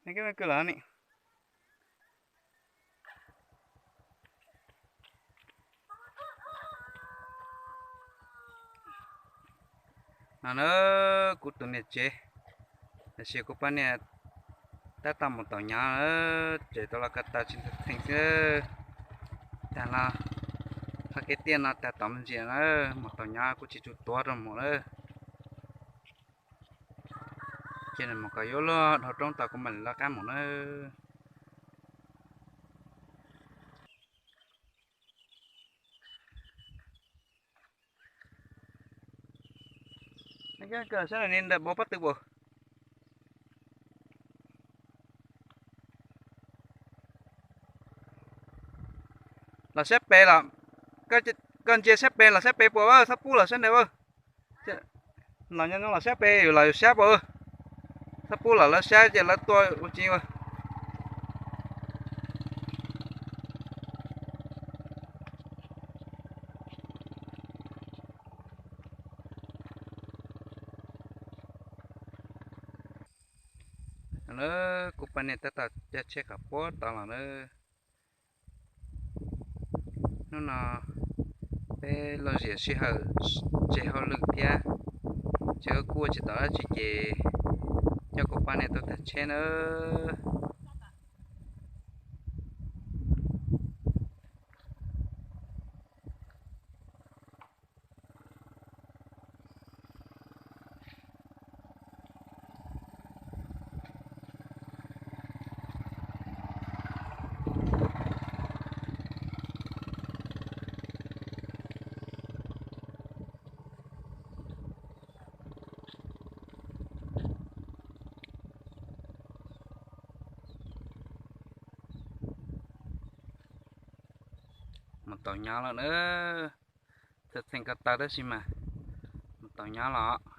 Kwv los ne. No na, kuv tus niam tsev, tiam sis kuv poj niam tab tom mus tom nyob, tseem tau los ko taw tsis txheej xwb. Tag no, thaj kev tiaj no tag tom me ntsis na, mus tom nyob kuj tsis tshua tuav rau mus na. Ces nws mus kom yuav luag dhau roob tau kuv mam li lawv qab mus na. Sab ntawm ni ntawm bauv pob tw puas? Los sab pem los, koj ntsia sab pem los sab pem puas, txhob pub los sab ntawd. Los nyob no los sab pem, yus los yus sab puas, txhob pub los lawv sab ces lawv tua ua tsi ua. Kuv poj niam tab tom caij tsheb kom puag tod los na. Hnub no peb lom zem sij hawm tseg hauj lwm thiab, ces kuj ua tsis tau dab tsi ces coj kuv poj niam tuaj tag tsheb na. Mus tau nyob lawm na. Txheej txheej ko taw tab sis mas mus tau nyob los.